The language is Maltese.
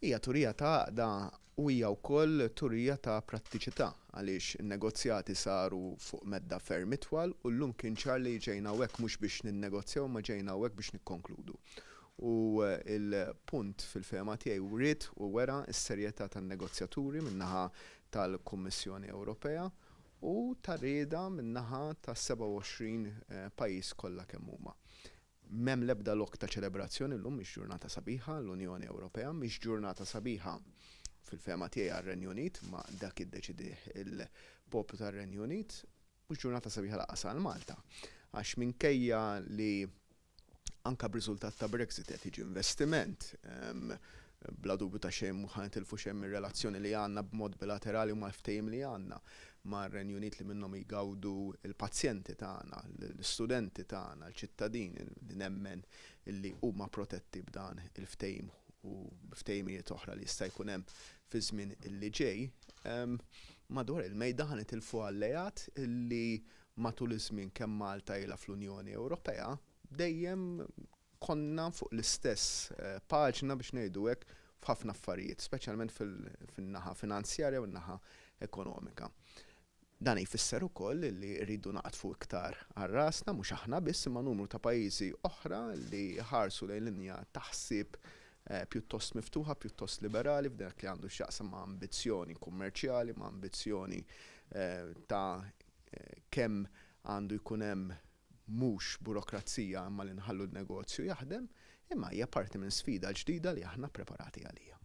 Hija turija ta' għaqda u hija wkoll turija ta' prattiċità għaliex in-negozjati saru fuq medda ferm itwal u llum kien ċar li ġejna hawnhekk mhux biex ninnegozjaw imma ġejna hawnhekk biex nikkonkludu. U l-punt fil-fehma tiegħi wriet u wera s-serjetà tan-negozjaturi min-naħa tal-Kummissjoni Ewropea u tar-rieda min-naħa tas-27 pajjiż kollha kemm huma. M'hemm l-ebda lok ta' ċelebrazzjoni llum, mhix ġurnata sabiħa għall-Unjoni Ewropea, mhix ġurnata sabiħa fil-fehma tiegħi għar-Renju Unit, ma dak iddeċidieh il-poplu tar-Renju Unit, mhux ġurnata sabiħa lanqas għal Malta. Għax minkejja li anke b'riżultat ta' Brexit qed jiġi investiment, Bla dubju ta' xejn mhu ħa nitilfu xejn mir-relazzjoni li għandna b'mod bilaterali u mal-ftehim li għandna mar-Renju Unit li minnhom jgawdu l-pazjenti tagħna, l-istudenti tagħna, l-ċittadini li nemmen li huma protetti b'dan il-ftehim u ftehimijiet oħra li jista' jkun hemm fiż-żmien li ġej. Madwar il-mejda ħa nitilfu alleat li matul iż-żmien kemm Malta ilha fl-Unjoni Ewropea dejjem konna fuq l-istess paġna biex ngħidu hekk f'ħafna affarijiet, speċjalment fin-naħa finanzjarja u n-naħa ekonomika. Dan jfisser ukoll li rridu naqdfu iktar għal rasna, mhux aħna biss imma numru ta' pajjiżi oħra li jħarsu lejn linja ta' ħsieb pjuttost miftuħa, pjuttost liberali f'dak li għandu x'jaqsam ma' ambizzjoni kummerċjali, ma' ambizzjoni ta' kemm għandu jkun hemm mhux burokrazija imma li nħallu n-negozju jaħdem, imma hija parti minn sfida ġdida li aħna ppreparati għaliha.